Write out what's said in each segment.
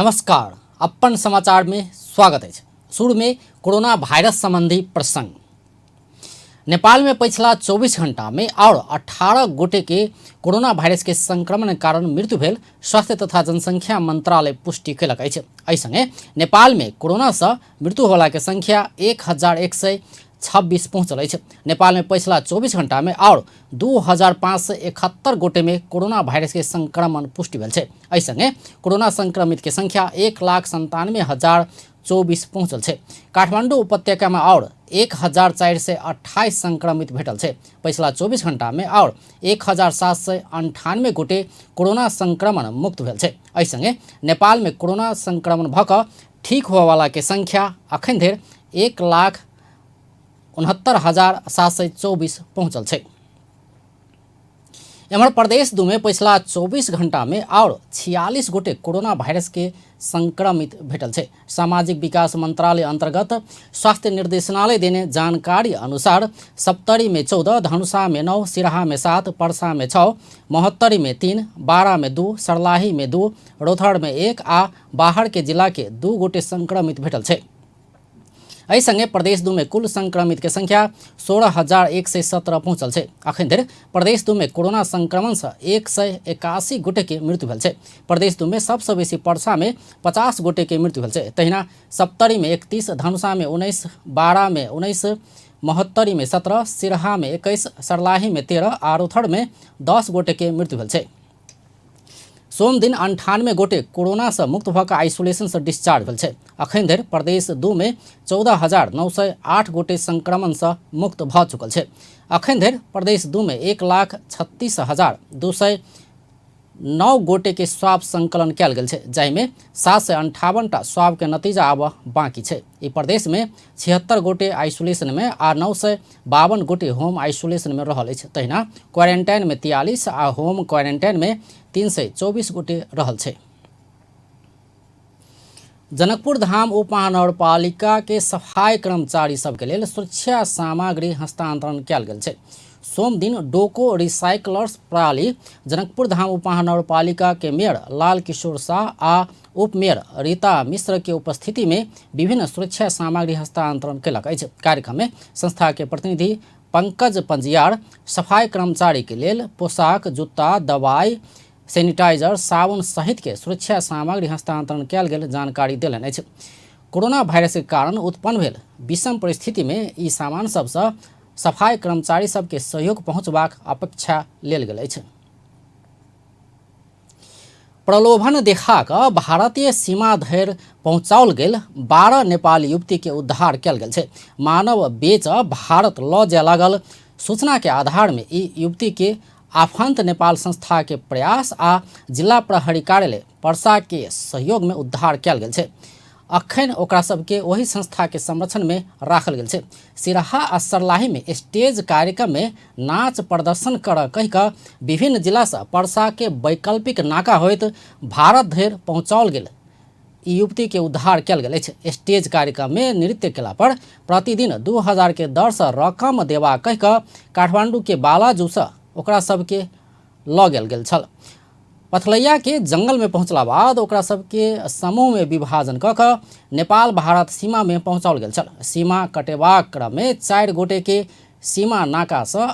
नमस्कार, अपन समाचार में स्वागत है। शुरू में कोरोना वायरस संबंधी प्रसंग। नेपाल में पिछला 24 घंटा में और 18 गोटे के कोरोना वायरस के संक्रमण के कारण मृत्यु भेल स्वास्थ्य तथा जनसंख्या मंत्रालय पुष्टि कयलक अछि। एहि संगे नेपाल में कोरोना से मृत्यु होला के संख्या 1126 पहुँचल अछि। नेपाल में पिछला 24 घंटा में और 2571 गोटे में कोरोना वायरस के संक्रमण पुष्टि भेल छै। एहि संगे कोरोना संक्रमित के संख्या 1,97,024 पहुँचल छै। काठमांडू उपत्यका में और 1,428 संक्रमित भेटल छै। पिछला 24 घंटा में और 1,798 गोटे कोरोना संक्रमण मुक्त भेल छै। एहि संगे नेपाल में कोरोना संक्रमण भऽ कऽ ठीक होबय वाला के संख्या अखन धरि 1,69,724 पहुँचल छै। एम्हर प्रदेश 2 में पिछला 24 घंटा में और 46 गोटे कोरोना वायरस के संक्रमित भेटल छै। सामाजिक विकास मंत्रालय अंतर्गत स्वास्थ्य निर्देशनालय देने जानकारी अनुसार सप्तरी में 14, धनुषा में 9, सिराहा में 7, पर्सा में 6, महोत्तरी में 3, बारा में 2, सर्लाही में 2, रौथड़ में 1 आ बाहर के जिला के 2 गोटे संक्रमित भेटल छै। एहि संगे प्रदेश 2 में कुल संक्रमित के संख्या 16,117 पहुँचल छै। अखन धरि प्रदेश 2 में कोरोना संक्रमण से 181 गोटे के मृत्यु भेल छै। प्रदेश 2 में सबसे बेसी पर्सा में 50 गोटे के मृत्यु भेल छै। तहिना सप्तरी में 31, धनुषा में 19, बारा में 19, महोत्तरी में 17, सिराहा में 21, सर्लाही में 13 आ रौथड़ में 10 गोटे के मृत्यु भेल छै। सोम दिन 98 गोटे कोरोना से मुक्त भऽ कऽ आइसोलेशन से डिस्चार्ज भेल छै। अखन धरि प्रदेश 2 में 14,908 गोटे संक्रमण से मुक्त भऽ चुकल छै। अखन धरि प्रदेश 2 में 1,36,209 गोटे के स्वाब संकलन कयल गेल छै, जाहिमे 758 स्वाब के नतीजा आबऽ बाकी छै। ई प्रदेश में 76 गोटे आइसोलेशन में आ 952 गोटे होम आइसोलेशन में रहल अछि। तहिना क्वारंटाइन में 43 आ होम क्वारंटाइन में 324 गोटे रहल छै। जनकपुर धाम उप महानगरपालिका के सफाई कर्मचारी सबके लेल सुरक्षा सामग्री हस्तांतरण कयल गेल छै। सोम दिन डोको रिसाइकलर्स प्रणाली जनकपुर धाम उप महानगरपालिका के मेयर लाल किशोर शाह आ उप मेयर रीता मिश्र के उपस्थिति में विभिन्न सुरक्षा सामग्री हस्तांतरण कयलक अछि। कार्यक्रम में संस्था के प्रतिनिधि पंकज पंजियार सफाई कर्मचारी के लेल पोशाक, जूता, दवाई, सैनिटाइजर, साबुन सहित के सुरक्षा सामग्री हस्तांतरण कयल गेल जानकारी देलनि अछि। कोरोना वायरस के कारण उत्पन्न भेल विषम परिस्थिति में ई सामान सबसँ सफाई कर्मचारी सबके सहयोग पहुँचबाक अपेक्षा लेल गेल अछि। प्रलोभन देखा कऽ भारतीय सीमा धरि पहुँचाओल गेल 12 नेपाली युवती के उद्धार कयल गेल छै। मानव बेच भारत लऽ जाय लागल सूचना के आधार में ई युवती के आफंत नेपाल संस्था के प्रयास आ जिला प्रहरी कार्यालय पर्सा के सहयोग में उद्धार कयल गेल छै। अखन ओकरा सबके वही संस्था के संरक्षण में राखल गेल छै। सिराहा आ सर्लाही में स्टेज कार्यक्रम में नाच प्रदर्शन कर कहि कऽ विभिन्न जिला से पर्सा के वैकल्पिक नाका होइत भारत धरि पहुँचाओल गेल ई युवती के उद्धार कयल गेल अछि। स्टेज कार्यक्रम में नृत्य केला पर प्रतिदिन 2000 के दर से रकम देवा कहि कऽ काठमांडू के बालाजू से ओकरा सबके लऽ गेल छल। पथलैया के जंगल में पहुँचला बाद ओकरा सबके समूह में विभाजन कऽ कऽ नेपाल भारत सीमा में पहुँचाओल गेल छल। सीमा कटेबाक क्रम में 4 गोटे के सीमा नाका से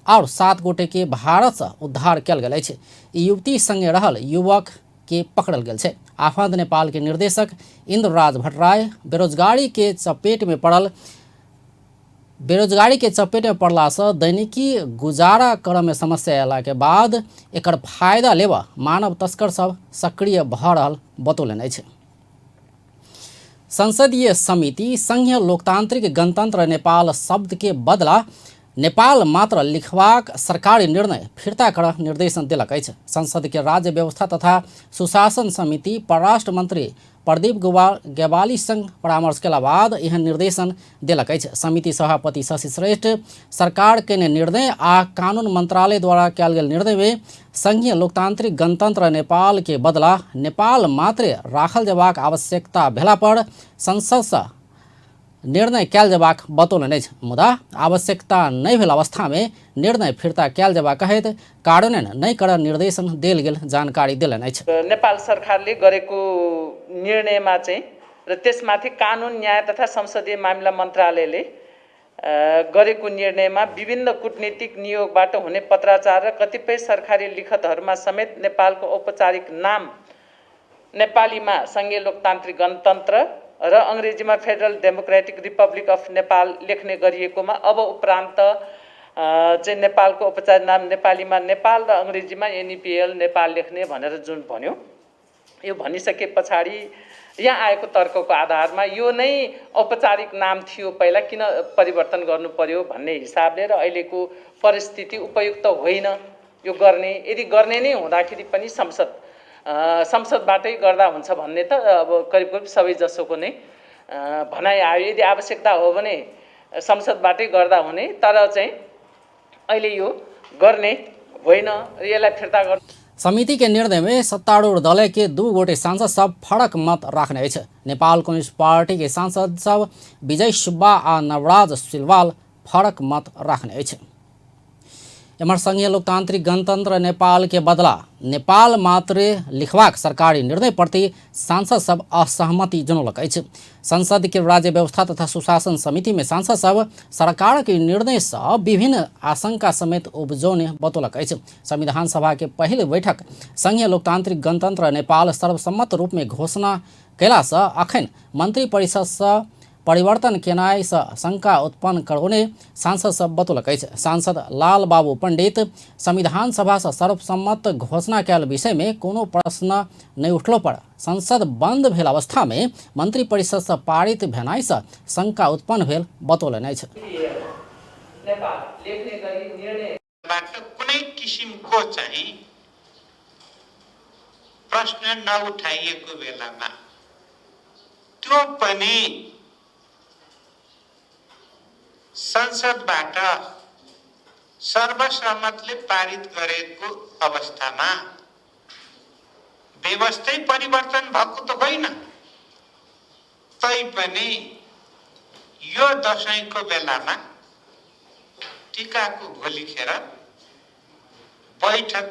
और 7 गोटे के भारत से उद्धार कयल गेल अछि। ई युवती संगे रहल युवक के पकड़ल गेल छै। आफंत नेपाल के निर्देशक इंद्रराज भट्टराय बेरोजगारी के चपेट में पड़ला से दैनिकी गुजारा करऽ में समस्या अयला के बाद एकर फायदा लेबऽ मानव तस्कर सब सक्रिय भऽ रहल बतौलनि अछि। संसदीय समिति संघीय लोकतांत्रिक गणतंत्र नेपाल शब्द के बदला नेपाल मात्र लिखबाक सरकारी निर्णय फिरता करऽ निर्देशन देलक अछि। संसद के राज्य व्यवस्था तथा सुशासन समिति परराष्ट्र मंत्री प्रदीप ग्यावाली संग परामर्श केला बाद एहन निर्देशन देलक अछि। समिति सभापति शशि श्रेष्ठ सरकार के निर्णय आ कानून मंत्रालय द्वारा कयल गेल निर्णय में संघीय लोकतांत्रिक गणतंत्र नेपाल के बदला नेपाल मात्र राखल जयबाक आवश्यकता भेला पर संसद से निर्णय कयल जेबाक बतौलनि अछि। मुदा आवश्यकता नहि भेल अवस्थामे निर्णय फिर्ता कयल जेबाक कहैत कार्यान्वयन नहि करय निर्देशन देल गेल जानकारी देलनि अछि। नेपाल सरकारले गरेको निर्णयमा चाहिँ र त्यसमाथि कानुन न्याय तथा संसदीय मामिला मन्त्रालयले गरेको निर्णयमा विभिन्न कूटनीतिक नियोगबाट हुने पत्राचार र कतिपय सरकारी लिखतहरूमा समेत नेपालको औपचारिक नाम नेपालीमा सङ्घीय लोकतान्त्रिक गणतन्त्र र अङ्ग्रेजीमा federal democratic Republic of Nepal लेख्ने गरिएकोमा अब उपरान्त चाहिँ नेपालको औपचारिक नाम नेपालीमा नेपाल र अङ्ग्रेजीमा एनइपिएल नेपाल लेख्ने भनेर जुन भन्यो, यो भनिसके पछाडि यहाँ आएको तर्कको आधारमा यो नै औपचारिक नाम थियो, पहिला किन परिवर्तन गर्नु पर्यो भन्ने हिसाबले र अहिलेको परिस्थिति उपयुक्त होइन यो गर्ने, यदि गर्ने नै हुँदाखेरि पनि संसदबाटै गर्दा हुन्छ भन्ने त अब करिब करिब सबैजसोको नै भनाइ आयो। यदि आवश्यकता हो भने संसदबाटै गर्दा हुने, तर चाहिँ अहिले यो गर्ने होइन, यसलाई फिर्ता गर्नु। समिति के निर्णय में सत्तारूढ़ दल के 2 गोटे सांसद सब फरक मत रखने अछि। नेपाल कम्युनिस्ट पार्टी के सांसद सब विजय सुब्बा आ नवराज सिलवाल फरक मत रखने अछि। एमहर संघीय लोकतांत्रिक गणतंत्र नेपाल के बदला नेपाल मात्र लिखबाक सरकारी निर्णय प्रति सांसद सब असहमति जनौलक अछि। संसद के राज्य व्यवस्था तथा सुशासन समिति में सांसद सब सरकार के निर्णय से विभिन्न आशंका समेत उपजौने बतौलक अछि। संविधान सभा के पहिल बैठक संघीय लोकतांत्रिक गणतंत्र नेपाल सर्वसम्मत रूप में घोषणा कैला से अखन मंत्री परिषद से परिवर्तन केनाइ से शंका उत्पन्न करौने सांसद सब बतौलक अछि। सांसद लाल बाबू पंडित संविधान सभा से सर्वसम्मत घोषणा कयल विषय में कोनो प्रश्न नहीं उठलो पर संसद बंद भेल अवस्था में मंत्री परिषद से पारित भेनाइ से शंका उत्पन्न भेल बतौलनि अछि। कुनै किसिमको चाहिँ प्रश्न नउठाइएको बेलामा त्यो पनि संसदबाट सर्वसम्मतले पारित गरेको अवस्थामा व्यवस्थै परिवर्तन भएको त होइन, तैपनि यो दशैंको बेलामा टीकाको गोली खेर बैठक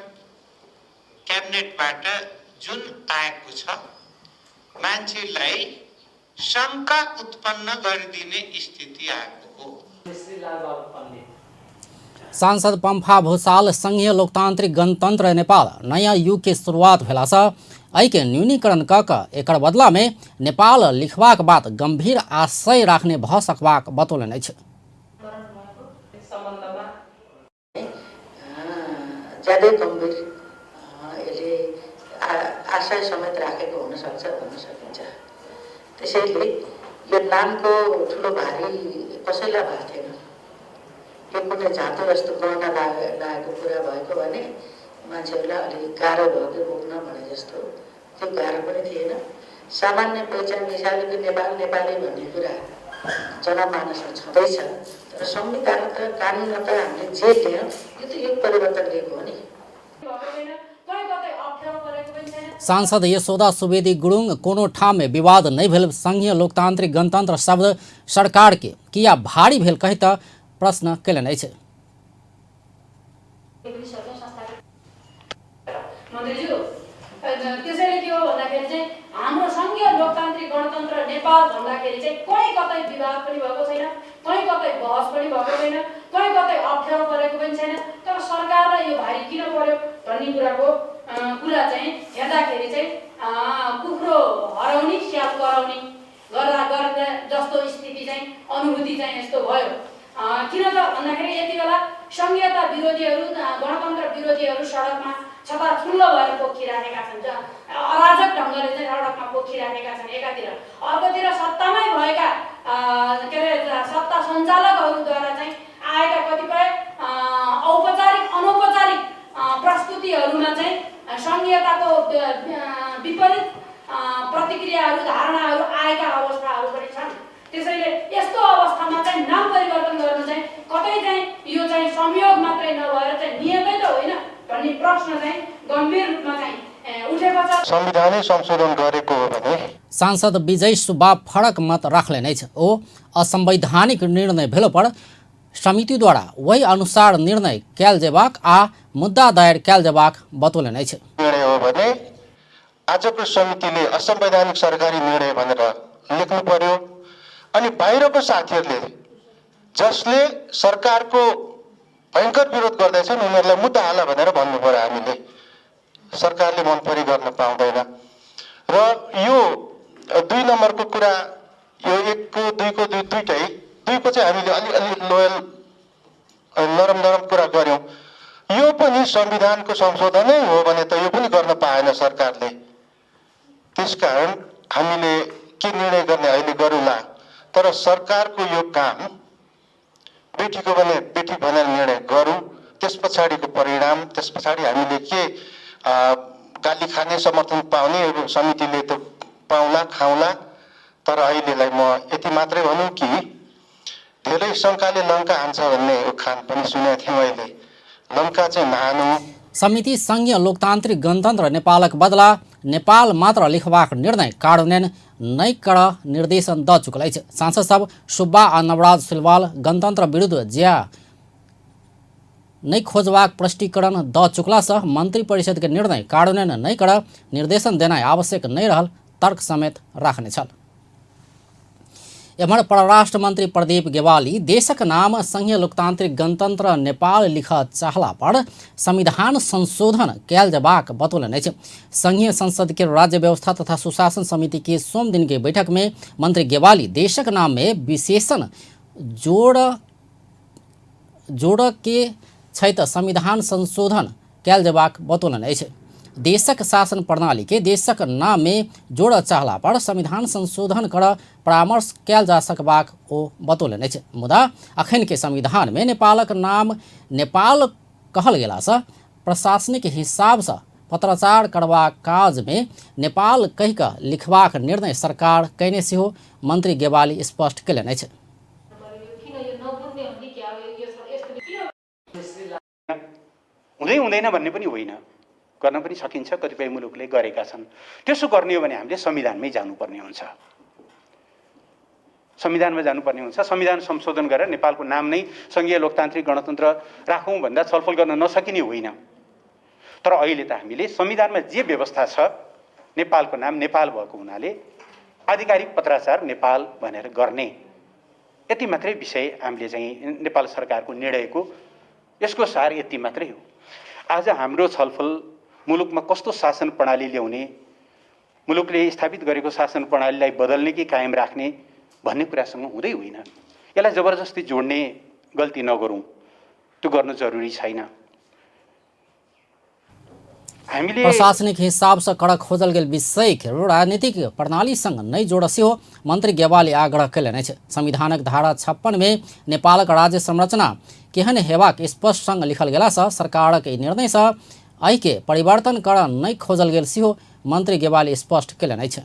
क्याबिनेटबाट जुन आएको छ मान्छेलाई शंका उत्पन्न गरिदिने स्थिति आएको हो। सांसद पंफा भूषाल संघीय लोकतांत्रिक गणतंत्र नेपाल नया युग के शुरुआत भेला से एहि के न्यूनीकरण क के एकर बदला में नेपाल लिखबाक बात गंभीर आशय राखने भ सकबाक बतौलनि अछि। ज्यादै गम्भीर यसले आशय समेत राखेको हुन सक्छ भन्न सकिन्छ। त्यसैले यो नामको ठुलो भारी कसैलाई भएको थिएन। यो कुनै झाँतो जस्तो गर्न लागेको कुरा भएको भने मान्छेहरूलाई अलिक गाह्रो भयो कि बोक्न भने जस्तो, त्यो गाह्रो पनि थिएन। सामान्य पहिचान हिसाबले नेपाल नेपाली भन्ने कुरा जनमानसमा छँदैछ, तर संविधान र कानुन त हामीले जे लियौँ यो त यो परिवर्तन लिएको हो नि। सांसद यशोदा सुवेदी गुरुङ कोनो ठाम में विवाद नहीं भेल संघीय लोकतांत्रिक गणतंत्र शब्द सरकार के किया भारी भेल कहित प्रश्न कैलनि अछि। त्यसैले के हो भन्दाखेरि चाहिँ हाम्रो संघीय लोकतान्त्रिक गणतन्त्र नेपाल भन्दाखेरि चाहिँ कहीँ कतै विवाद पनि भएको छैन, कहीँ कतै बहस पनि भएको छैन, कहीँ कतै अप्ठ्यारो परेको पनि छैन। तर सरकारलाई यो भारी किन पर्यो भन्ने कुरा चाहिँ हेर्दाखेरि चाहिँ कुखुरो हराउने स्याल कराउने गर्दा जस्तो स्थिति चाहिँ अनुभूति चाहिँ यस्तो भयो। किन त भन्दाखेरि यति बेला संघीयता विरोधीहरू गणतन्त्र विरोधीहरू सडकमा छताछुल्लो भएर पोखिराखेका छन्, अराजक ढङ्गले चाहिँ सडकमा पोखिराखेका छन् एकातिर, अर्कोतिर सत्तामै भएका के अरे सत्ता सञ्चालकहरूद्वारा चाहिँ आएका कतिपय औपचारिक अनौपचारिक प्रस्तुतिहरूमा चाहिँ संघीयताको विपरीत प्रतिक्रियाहरू धारणाहरू आएका अवस्थाहरू पनि छन्। त्यसैले यस्तो अवस्थामा चाहिँ नाम परिवर्तन गर्नु चाहिँ कतै चाहिँ यो चाहिँ संयोग मात्रै नभएर चाहिँ नियतै त होइन भन्ने प्रश्न चाहिँ गम्भीर रूपमा चाहिँ उठेको छ। संविधानै संशोधन गरेको हो भने सांसद विजय सुब्बा फरक मत रखले नै छ ओ असंवैधानिक निर्णय भेलो पर समितिद्वारा वही अनुसार निर्णय कयल जेबाक आ मुद्दा दायर कयल जेबाक बतौले नै छ। निर्णय हो भने आजको समितिले असंवैधानिक सरकारी निर्णय भनेर लेख्नु पर्यो अनि बाहिरको साथीहरूले जसले सरकारको भयङ्कर विरोध गर्दैछन् उनीहरूलाई मुद्दा हाल भनेर भन्नु पर्यो। हामीले सरकारले मनपरी गर्न पाउँदैन र यो 2 नम्बरको कुरा यो 1 को 2 को दुईटै 2 को चाहिँ हामीले अलि लोयल नरम कुरा गर्यौं। यो पनि संविधानको संशोधनै हो भने त यो पनि गर्न पाएन सरकारले। त्यसकारण हामीले के निर्णय गर्ने अहिले गरौँला, तर सरकारको यो काम बेटीको भने बेटी भनेर निर्णय गरौँ, त्यस पछाडिको परिणाम, त्यस पछाडि हामीले के गाली खाने समर्थन पाउने समितिले त पाउला खाउला। तर अहिलेलाई म यति मात्रै भनौँ कि धेरै शङ्काले लङ्का हान्छ भन्ने उखान पनि सुनेको थिएँ मैले। लङ्का चाहिँ नहानु। समिति संघीय लोकतान्त्रिक गणतन्त्र नेपालक बदला नेपाल मात्र लिखबाक निर्णय कार्यान्वयन नै कर निर्देशन द चुकल अछि। सांसद सब सुब्बा आ नवराज सिलवाल गणतन्त्र विरुद्ध ज्या नै खोजबाक प्रष्टीकरण द चुकला सह मंत्री परिषद के निर्णय कार्यान्वयन नै कर निर्देशन देना आवश्यक नै रहल तर्क समेत राख्ने छल। एम्हर परराष्ट्र मंत्री प्रदीप गेवाली देशक नाम संघीय लोकतांत्रिक गणतंत्र नेपाल लिख चाहला पर संविधान संशोधन कयल जेबाक बतौलन अछि। संघीय संसद के राज्य व्यवस्था तथा सुशासन समिति के सोम दिन के बैठक में मंत्री गेवाली देशक नाम में विशेषण जोड़ के छैत संविधान संशोधन कयल जेबाक बतौलन अछि। देशक शासन प्रणाली के देशक नाम में जोड़ चाहला पर संविधान संशोधन कर परामर्श कयल जा सकबाक ओ बतौलन अछि। मुदा अखन के संविधान में नेपालक नाम नेपाल कहल गेला से प्रशासनिक हिसाब से पत्राचार करबाक काज में नेपाल कहि कऽ लिखबाक निर्णय सरकार कयने सेहो मंत्री गेवाली स्पष्ट कयलनि अछि। हुँदैन भन्ने पनि होइन, गर्न पनि सकिन्छ, कतिपय मुलुकले गरेका छन्। त्यसो गर्ने हो भने हामीले संविधानमै जानुपर्ने हुन्छ, संविधानमा जानुपर्ने हुन्छ। संविधान संशोधन गरेर नेपालको नाम नै संघीय लोकतान्त्रिक गणतन्त्र राखौँ भन्दा छलफल गर्न नसकिने होइन। तर अहिले त हामीले संविधानमा जे व्यवस्था छ, नेपालको नाम नेपाल भएको हुनाले आधिकारिक पत्राचार नेपाल भनेर गर्ने, यति मात्रै विषय हामीले चाहिँ नेपाल सरकारको निर्णयको यसको सार यति मात्रै हो। आज हाम्रो छलफल मुलुकमा कस्तो शासन प्रणाली ल्याउने, मुलुकले स्थापित गरेको शासन प्रणालीलाई बदल्ने कि कायम राख्ने भन्ने कुरासँग हुँदै होइन। यसलाई जबरजस्ती जोड्ने गल्ती नगरौँ, त्यो गर्नु जरुरी छैन। हामीले प्रशासनिक हिसाब से कड़क खोजल गेल विषय के राजनीतिक प्रणाली संग नहीं जोड़ सेहो मंत्री गेवाली आग्रह कयलनि अछि। संविधानक धारा 56 में नेपालक राज्य संरचना केहन हेबाक स्पष्ट संग लिखल गेला से सरकारक निर्णय से एहि के परिवर्तन कर नहीं खोजल गेल सेहो मंत्री गेवाली स्पष्ट कयलनि अछि।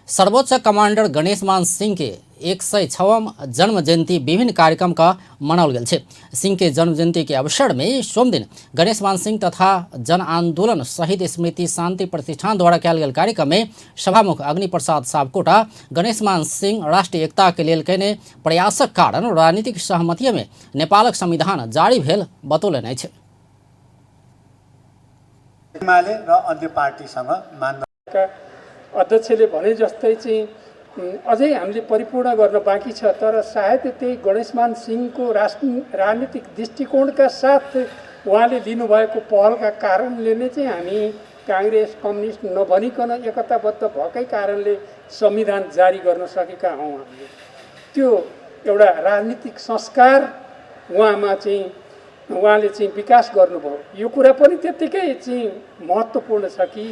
सर्वोच्च कमांडर गणेशमान सिंह के 106वां जन्म जयंती विभिन्न कार्यक्रम का मनाओल गेल छै। सिंह के जन्म जयंती के अवसर में सोम दिन गणेशमान सिंह तथा जन आंदोलन शहीद स्मृति शांति प्रतिष्ठान द्वारा कयल गेल कार्यक्रम में सभामुख अग्नि प्रसाद सापकोटा गणेशमान सिंह राष्ट्रीय एकता के लेल कयने प्रयासक कारण राजनीतिक सहमति में नेपालक संविधान जारी भेल बतौलनि अछि। एमाले र अन्य पार्टीसँग मान्यता अध्यक्षले भने जस्तै चाहिँ अझै हामीले परिपूर्ण गर्न बाँकी छ। तर सायद त्यही गणेशमान सिंहको राजनीतिक दृष्टिकोणका साथ उहाँले लिनुभएको पहलका कारणले नै चाहिँ हामी काङ्ग्रेस कम्युनिस्ट नभनिकन एकताबद्ध भएकै कारणले संविधान जारी गर्न सकेका हौँ। हामीले त्यो एउटा राजनीतिक संस्कार उहाँमा चाहिँ उहाँले चाहिँ विकास गर्नुभयो। यो कुरा पनि त्यत्तिकै चाहिँ महत्त्वपूर्ण छ कि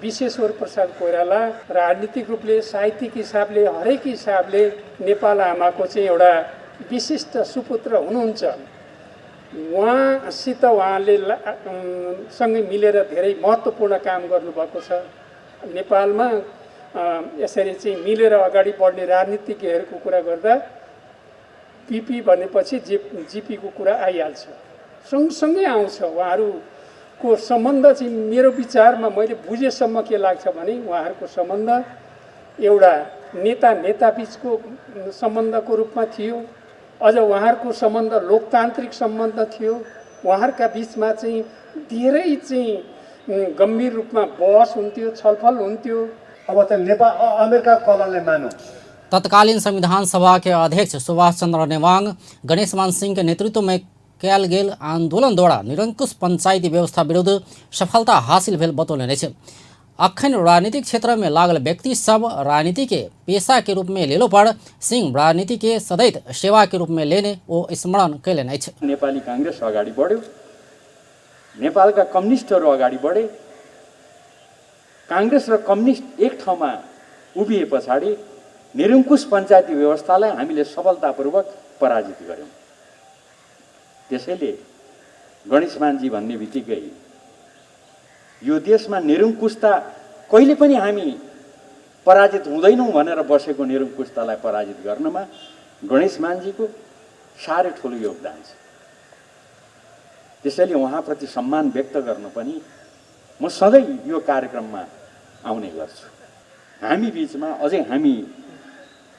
विश्वेश्वर प्रसाद कोइराला राजनीतिक रूपले साहित्यिक हिसाबले हरेक हिसाबले नेपाल आमाको चाहिँ एउटा विशिष्ट सुपुत्र हुनुहुन्छ। उहाँसित उहाँले सँगै मिलेर धेरै महत्त्वपूर्ण काम गर्नुभएको छ। नेपालमा यसरी चाहिँ मिलेर अगाडि बढ्ने राजनीतिज्ञहरूको कुरा गर्दा पिपी भनेपछि जिपीको कुरा आइहाल्छ, सँगसँगै आउँछ। उहाँहरू को सम्बन्ध चाहिँ मेरो विचारमा मैले बुझेसम्म के लाग्छ भने उहाँहरूको सम्बन्ध एउटा नेता बिचको सम्बन्धको रूपमा थियो। अझ उहाँहरूको सम्बन्ध लोकतान्त्रिक सम्बन्ध थियो। उहाँहरूका बिचमा चाहिँ धेरै चाहिँ गम्भीर रूपमा बहस हुन्थ्यो, छलफल हुन्थ्यो। अब त नेपाल अमेरिका कलनले मानौँ। तत्कालीन संविधान सभा के अध्यक्ष सुभाष चंद्र नेवांग गणेश मान सिंह के नेतृत्व में कयल गेल आंदोलन द्वारा निरंकुश पंचायती व्यवस्था विरुद्ध सफलता हासिल भेल बतौलने छे। अखन राजनीतिक क्षेत्र में लागल व्यक्ति सब राजनीति के पेशा के रूप में लेलो पर सिंह राजनीति के सदैव सेवा के रूप में लेने वो स्मरण कैलेन छे। नेपाली कांग्रेस अगाडि बढ्यो, नेपालका कम्युनिस्टहरू अगाडि बढे। कांग्रेस र कम्युनिस्ट एक ठाउँमा उभिए पछाडि निरंकुश पञ्चायती व्यवस्थालाई हामीले सफलतापूर्वक पराजित गर्यौं। त्यसैले गणेश मानजी भन्ने बित्तिकै यो देशमा निरंकुशता कहिले पनि हामी पराजित हुँदैनौँ भनेर बसेको निरंकुशतालाई पराजित गर्नमा गणेश मानजीको साह्रै ठुलो योगदान छ। त्यसैले उहाँप्रति सम्मान व्यक्त गर्न पनि म सधैँ यो कार्यक्रममा आउने गर्छु। हामी बीचमा अझै हामी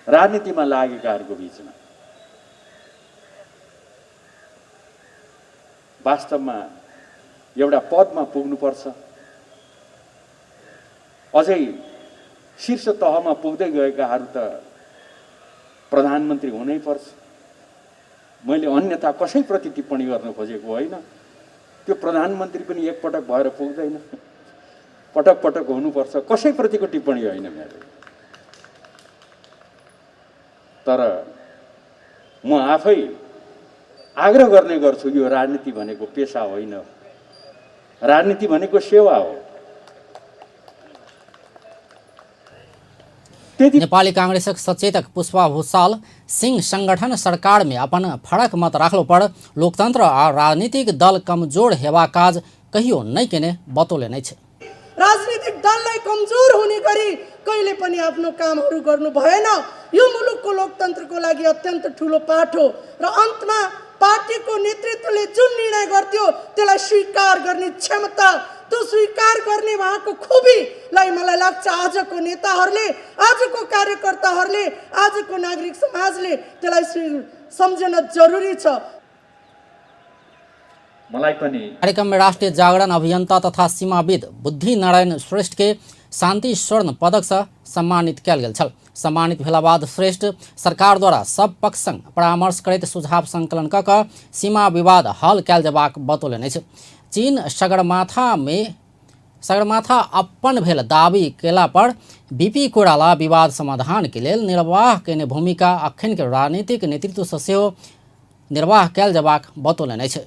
राजनीतिमा लागेकाहरूको बीचमा वास्तवमा एउटा पदमा पुग्नुपर्छ, अझै शीर्ष तहमा पुग्दै गएकाहरू त प्रधानमन्त्री हुनै पर्छ। मैले अन्यथा कसैप्रति टिप्पणी गर्न खोजेको होइन। त्यो प्रधानमन्त्री पनि एकपटक भएर पुग्दैन, पटक पटक हुनुपर्छ। कसैप्रतिको टिप्पणी होइन मेरो। तर म आफै आग्रह गर्ने गर्छु, यो राजनीति भनेको पेशा होइन, राजनीति भनेको सेवा हो। नेपाली कांग्रेस सचेतक पुष्पा भूषाल सिंह संगठन सरकार में अपन फरक मत राखलो पर लोकतंत्र आ राजनीतिक दल कमजोर हेबा काज कहियो नहीं केने बतौले नहीं छे। राजनीतिक दललाई कमजोर हुने गरी कहिले पनि आफ्नो कामहरू गर्नु भएन। यो मुलुकको लोकतन्त्रको लागि अत्यन्त ठुलो पाठ हो र अन्तमा पार्टीको नेतृत्वले जुन निर्णय गर्थ्यो त्यसलाई स्वीकार गर्ने क्षमता, त्यो स्वीकार गर्ने उहाँको खुबीलाई मलाई लाग्छ आजको नेताहरूले, आजको कार्यकर्ताहरूले, आजको नागरिक समाजले त्यसलाई सम्झन जरुरी छ। मलाई पनि कार्यक्रम में राष्ट्रीय जागरण अभियंता तथा सीमाविद बुद्धि नारायण श्रेष्ठ के शांति स्वर्ण पदक से सम्मानित कयल गेल छल। सम्मानित भेला बाद श्रेष्ठ सरकार द्वारा सब पक्ष संग परामर्श करैत सुझाव संकलन क क सीमा विवाद हल कयल जबाक बतौलने छै। चीन सगरमाथा अपन भेल दावी केला पर बीपी कोइराला विवाद समाधान के लेल निर्वाह केने भूमिका अखन के राजनीतिक नेतृत्व से सेहो निर्वाह कयल जबाक बतौलने छै।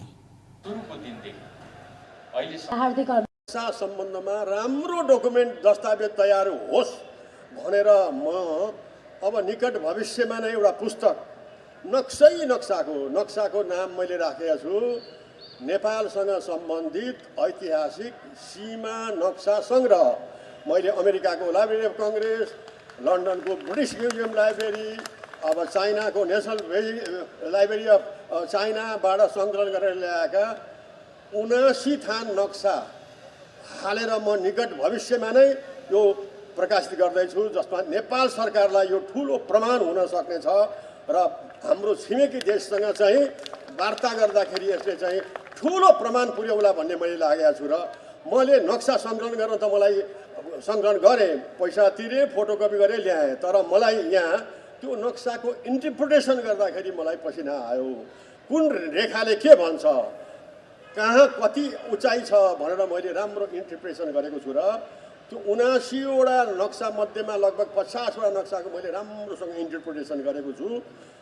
सम्बन्धमा राम्रो डकुमेन्ट दस्तावेज तयार होस् भनेर म अब निकट भविष्यमा नै एउटा पुस्तक नक्साको नाम मैले राखेको छु। नेपालसँग सम्बन्धित ऐतिहासिक सीमा नक्सा संग्रह। मैले अमेरिकाको लाइब्रेरी अफ कङ्ग्रेस, लन्डनको ब्रिटिस म्युजियम लाइब्रेरी, अब चाइनाको नेसनल लाइब्रेरी अफ चाइनाबाट सङ्कलन गरेर ल्याएका 79 थान नक्सा हालेर म निकट भविष्यमा नै यो प्रकाशित गर्दैछु, जसमा नेपाल सरकारलाई यो ठुलो प्रमाण हुन सक्नेछ र हाम्रो छिमेकी देशसँग चाहिँ वार्ता गर्दाखेरि यसले चाहिँ ठुलो प्रमाण पुर्याउला भन्ने मैले लागेको छु। र मैले नक्सा सङ्कलन गर्न त मलाई सङ्कलन गरेँ, पैसा तिरेँ, फोटोकपी गरेँ, ल्याएँ। तर मलाई यहाँ त्यो नक्साको इन्टरप्रिटेसन गर्दाखेरि मलाई पसिना आयो। कुन रेखाले के भन्छ, कहाँ कति उचाइ छ भनेर मैले राम्रो इन्टरप्रिटेसन गरेको छु। र त्यो 79वटा नक्सा मध्येमा लगभग 50वटा नक्साको मैले राम्रोसँग इन्टरप्रिटेसन गरेको छु।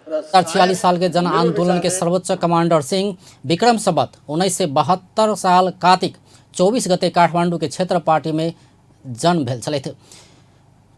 र 46 साल के जन आंदोलन के सर्वोच्च कमांडर सिंह विक्रम संवत 1972 साल कार्तिक 24 गते काठमांडू के क्षेत्र पार्टी में जन्म भेल छलैथ।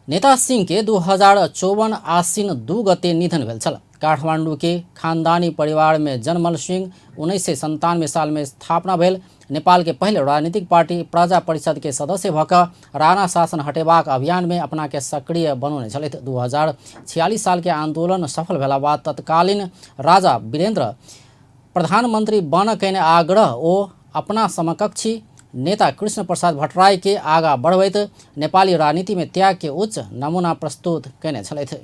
नेता सिंह के 2054 आश्विन 2 गते निधन भेल छल। काठमांडू के खानदानी परिवार में जन्मल सिंह 1997 साल में स्थापना भेल नेपाल के पहले राजनीतिक पार्टी प्रजा परिषद के सदस्य भक राणा शासन हटेबाक अभियान में अपना के सक्रिय बनौने छलैथ। 2046 साल के आंदोलन सफल भेला बाद तत्कालीन राजा वीरेंद्र प्रधानमंत्री बन केने आग्रह ओ अपना समकक्षी नेता कृष्ण प्रसाद भट्टराई के आगा बढ़बैत नेपाली राजनीति में त्याग के उच्च नमूना प्रस्तुत कैने छलथि।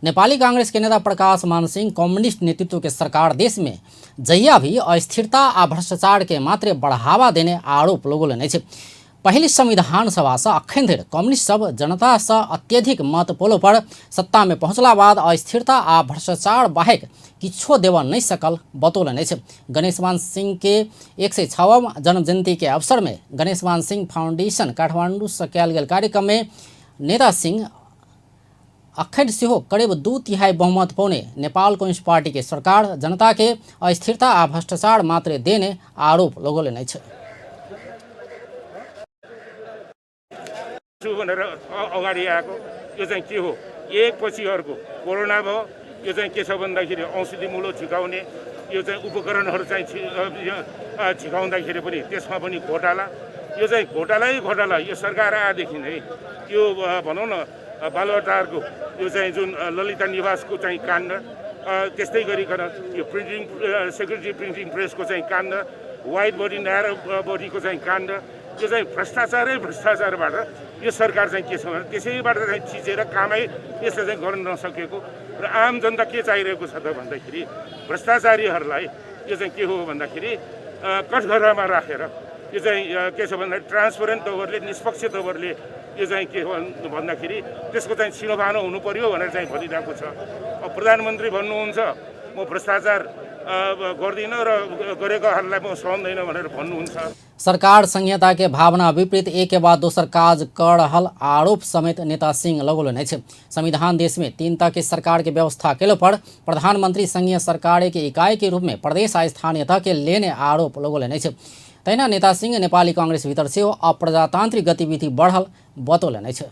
नेपाली कांग्रेस के नेता प्रकाश मान सिंह कम्युनिस्ट नेतृत्व के सरकार देश में जहिया भी अस्थिरता आ भ्रष्टाचार के मात्रे बढ़ावा देने आरोप लोगों ने छे। पहली संविधान सभा से अखन धरि कम्युनिस्ट सब जनता से अत्यधिक मत पोलो पर सत्ता में पहुंचला बाद अस्थिरता आ भ्रष्टाचार बाहेक किछो देवा नहीं सकल बतौलने छे। गणेशमान सिंह के 106वां जन्म जयंती के अवसर में गणेशमान सिंह फाउंडेशन काठमाडौँ से कयल गेल कार्यक्रम में नेता सिंह अखन सेहो करीब 2/3 बहुमत पाउने नेपाल कम्युनिस्ट पार्टी के सरकार जनता के अस्थिरता आ भ्रष्टाचार मात्रै देने आरोप लोगोले नै छ। भनेर अगाडि आएको यो चाहिँ के हो, एकपछि अर्को कोरोना भयो, यो चाहिँ के छ भन्दाखेरि औषधि मूलो छिकाउने यो चाहिँ उपकरणहरू चाहिँ छिकाउँदाखेरि पनि त्यसमा पनि घोटाला, यो चाहिँ घोटाला यो सरकार आएदेखि नै यो भनौँ न बालुवाटारको यो चाहिँ जुन ललिता निवासको चाहिँ काण्ड, त्यस्तै गरिकन यो प्रिन्टिङ सेक्युरिटी प्रिन्टिङ प्रेसको चाहिँ काण्ड, वाइट बडी न्यारो बडीको चाहिँ काण्ड, यो चाहिँ भ्रष्टाचारबाट यो सरकार चाहिँ के छ भने त्यसैबाट चाहिँ थिचेर कामै यसले चाहिँ गर्न नसकेको र आम जनता के चाहिरहेको छ त भन्दाखेरि भ्रष्टाचारीहरूलाई यो चाहिँ के हो भन्दाखेरि कठघरामा राखेर यो चाहिँ के छ भन्दा ट्रान्सपरेन्ट तवरले निष्पक्ष तवरले यो चाहिँ के हो भन्दाखेरि त्यसको चाहिँ छिनोफानो हुनु पर्यो भनेर चाहिँ भनिरहेको छ। अब प्रधानमन्त्री भन्नुहुन्छ म भ्रष्टाचार गर्दिनँ र गरेकोहरूलाई म सहन्दैन भनेर भन्नुहुन्छ। सरकार संहिता के भावना विपरीत एक के बाद दोसर काज कर रहल आरोप समेत नेता सिंह लगौलने छे। संविधान देश में 3 तक के सरकार के व्यवस्था केलो पर प्रधानमंत्री संघीय सरकार के इकाई के रूप में प्रदेश आ स्थानीयता के लेने आरोप लगौलने छे। तैना नेता सिंह नेपाली कांग्रेस भीतर से अप्रजातान्त्रिक गतिविधि बढ़ल बतौलने छे।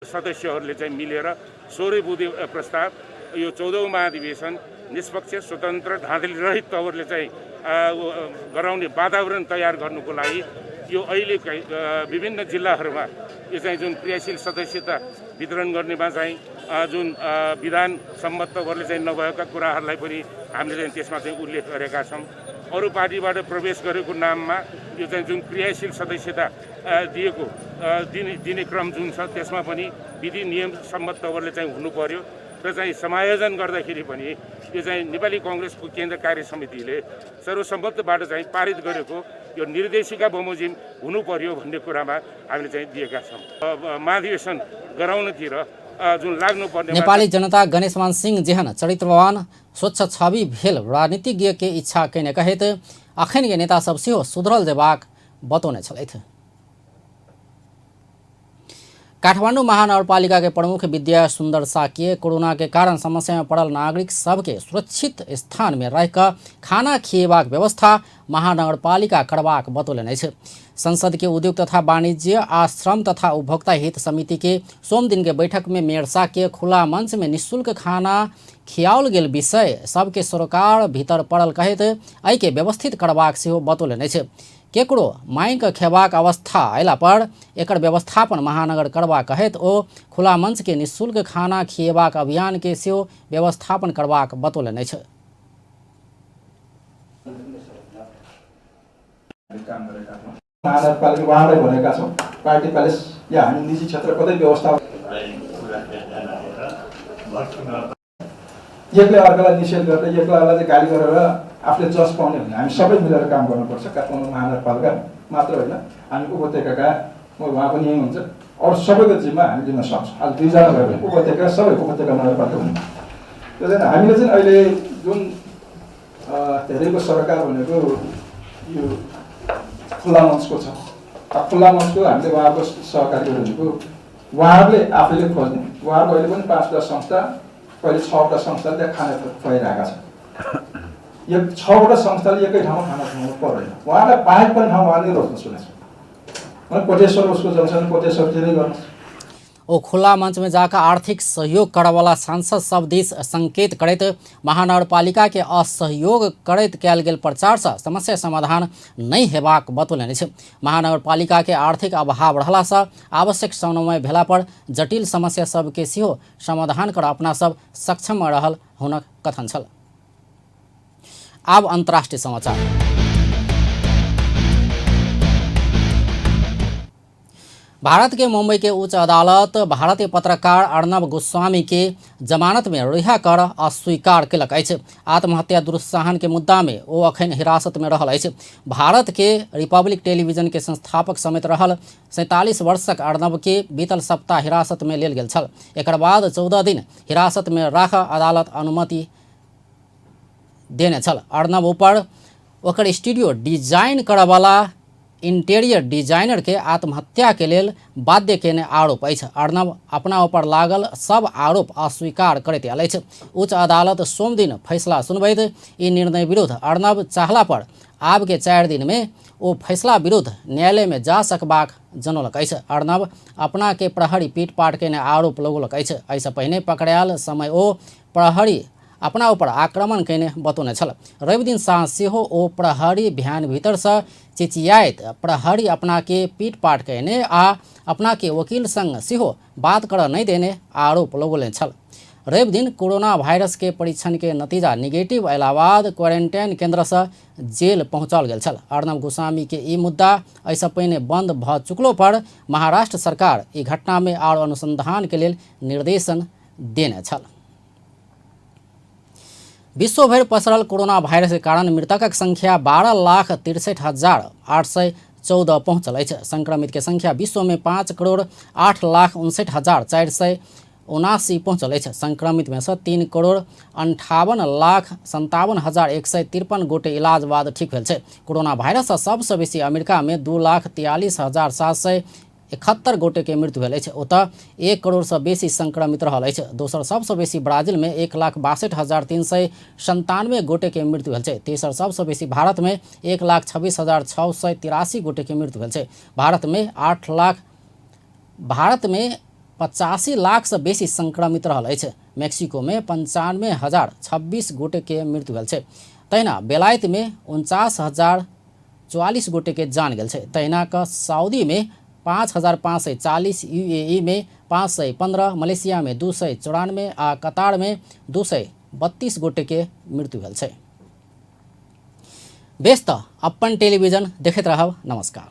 सदस्यहरूले चाहिँ मिलेर 16 बुँदे प्रस्ताव यो 14औं महाधिवेशन निष्पक्ष स्वतन्त्र धाँधली रहित तवरले चाहिँ गराउने वातावरण तयार गर्नुको लागि यो अहिले विभिन्न जिल्लाहरूमा यो चाहिँ जुन क्रियाशील सदस्यता वितरण गर्नेमा चाहिँ जुन विधान सम्मत तवरले चाहिँ नभएका कुराहरूलाई पनि हामीले चाहिँ त्यसमा चाहिँ उल्लेख गरेका छौँ। अरू पार्टीबाट प्रवेश गरेको नाममा यो चाहिँ जुन क्रियाशील सदस्यता दिने क्रम जुन छ त्यसमा पनि विधि नियम सम्मत तवरले चाहिँ हुनु पर्यो र चाहिँ समायोजन गर्दाखेरि पनि यो चाहिँ नेपाली कांग्रेसको केन्द्र कार्य समितिले सर्वसम्मतबाट चाहिँ पारित गरेको यो निर्देशिका बमोजिम हुनु पर्यो भन्ने कुरामा हामीले चाहिँ दिएका छौँ। महाधिवेशन गराउनतिर जुन लाग्नुपर्ने नेपाली जनता गणेशमान सिंह जेहन चरित्रवान स्वच्छ छवि भेल राजनीतिज्ञ के इच्छा कैने कहे तो अखन के नेता सब सेहो सुधरल जेबाक बतौने छलथि। काठमाडौँ महानगरपालिका के प्रमुख विद्या सुंदर साकिए कोरोना के कारण समस्या में पड़ल नागरिक सबके सुरक्षित स्थान में रहकर खाना खिएबाक व्यवस्था महानगरपालिका करबाक बतौलने छे। संसद के उद्योग तथा वाणिज्य आ श्रम तथा उपभोक्ता हित समिति के सोम दिन के बैठक में मेयर साकिए खुला मंच में निःशुल्क खाना खियाओल गेल विषय सबके सरोकार भीतर पड़ल कहित एहि के व्यवस्थित करबाक सेहो बतौलने छे। केकरो मांग खेबाक अवस्था अयला पर एकर व्यवस्थापन महानगर करबा कहित ओ खुला मंच के निःशुल्क खाना खिएबाक अभियान के सेहो व्यवस्थापन करबाक बतौलने छे। महानगरपालिका उहाँलाई भनेका छौँ पार्टी प्यालेस या हामी निजी क्षेत्र कतै व्यवस्था एकले अर्कालाई निषेध गर्दै एकलाई चाहिँ गाली गरेर आफूले जस पाउने भने हामी सबै मिलेर काम गर्नुपर्छ। काठमाडौँ महानगरपालिका मात्र होइन हामी उपत्यकाका उहाँ पनि यहीँ हुन्छ अरू सबैको जिम्मा हामी लिन सक्छौँ। आज 2 जना भयो भने उपत्यका सबै उपत्यका नगरपालिका हुन्छ। त्यो चाहिँ हामीले चाहिँ अहिले जुन धेरैको सरकार भनेको यो खुल्ला मञ्चको छ। खुल्ला मञ्चको हामीले उहाँको सहकारी भनेको उहाँहरूले आफैले खोज्ने उहाँहरूको अहिले पनि 5-10 संस्था पहिले 6वटा संस्थाले त्यहाँ खाना खुवाइरहेका छन्। यो 6वटा संस्थाले एकै ठाउँमा खाना खुवाउनु पर्दैन। उहाँलाई बाहेक पनि ठाउँ उहाँले रोज्नु सुनेछ। कोटेश्वर उसको जनसङ्ख्या कोटेश्वरतिरै गर्नु। ओ खुला मंच में जाकर आर्थिक सहयोग करवाला सांसद सब देश संकेत करत महानगरपालिका के असहयोग करत कयल गेल प्रचार से समस्या समाधान नहीं हेबाक बतौलने छे। महानगरपालिका के आर्थिक अभाव रहला से आवश्यक समन्वय भेला पर जटिल समस्या सब के सेहो समाधान कर अपना सब सक्षम रहल हुनक कथन छल। अब अंतर्राष्ट्रीय समाचार। भारत के मुंबई के उच्च अदालत भारतीय पत्रकार अर्णब गोस्वामी के जमानत में रिहा कर अस्वीकार केलक अछि। आत्महत्या दुरुत्साहन के मुद्दा में ओ अखन हिरासत में रहल अछि। भारत के रिपब्लिक टेलीविजन के संस्थापक समेत रहल 47 वर्षक अर्णब के बीतल सप्ताह हिरासत में लेल गेल छल। एकर बाद 14 दिन हिरासत में राख अदालत अनुमति देने छल। अर्णब ऊपर ओकर स्टूडियो डिजाइन करवाला इंटीरियर डिजाइनर के आत्महत्या के लेल बाध्य केने आरोप अछि। अर्णब अपना ऊपर लागल सब आरोप अस्वीकार करैत आयल अछि। उच्च अदालत सोम दिन फैसला सुनबैत ई निर्णय विरुद्ध अर्णब चाहला पर आब के 4 दिन में ओ फैसला विरुद्ध न्यायालय में जा सकबाक जनौलक अछि। अर्णब अपना के प्रहरी पीटपाट केने आरोप लगौलक अछि। एहिसँ पहिने पकड़ायल समय ओ प्रहरी अपना ऊपर आक्रमण केने बतौने छल। रवि दिन साँझ सेहो ओ प्रहरी भ्यान भीतर से चिचियाइत प्रहरी अपना के पीटपाट केने आ अपना के वकील संग सेहो बात कर नहीं देने आरोप लगौने छल। रवि दिन कोरोना वायरस के परीक्षण के नतीजा निगेटिव अयला बाद क्वारेंटाइन केंद्र से जेल पहुंचाल गेल छल। अर्णब गोस्वामी के ई मुद्दा एहिसँ पहिने बंद भ चुकलो पर महाराष्ट्र सरकार ई घटना में और अनुसंधान के लेल निर्देशन देने छल। विश्व भर पसरल कोरोना वायरस के कारण मृतकक संख्या 12,63,814 पहुंचल अछि। संक्रमित के संख्या विश्व में 5,08,59,479 पहुंचल अछि। संक्रमित में से 3,58,57,153 गोटे इलाज बाद ठीक भेल छै। कोरोना वायरस से सबसे बेसी अमेरिका में 2,43,771 गोटे के मृत्यु भेल अछि। ओतऽ 1 करोड़ से बेसी संक्रमित रहल अछि। दोसर सबसे बेसी ब्राजील में 1,62,397 गोटे के मृत्यु भेल छै। तेसर सबसे बेसी भारत में 1,26,683 गोटे के मृत्यु भेल छै। भारत में 85 लाख से बेसी संक्रमित रहल अछि। मेक्सिको में 95,026 गोटे के मृत्यु भेल छै। तहिना बेलायत में 49,044 गोटे के जान गेल छै। तहिना क सऊदी में 5,540, यूएई में 515, मलेशिया में 294 आ कतार में 232 गोटे के मृत्यु भेल छै। बेस त अपन टेलीविजन देखैत रहब। नमस्कार।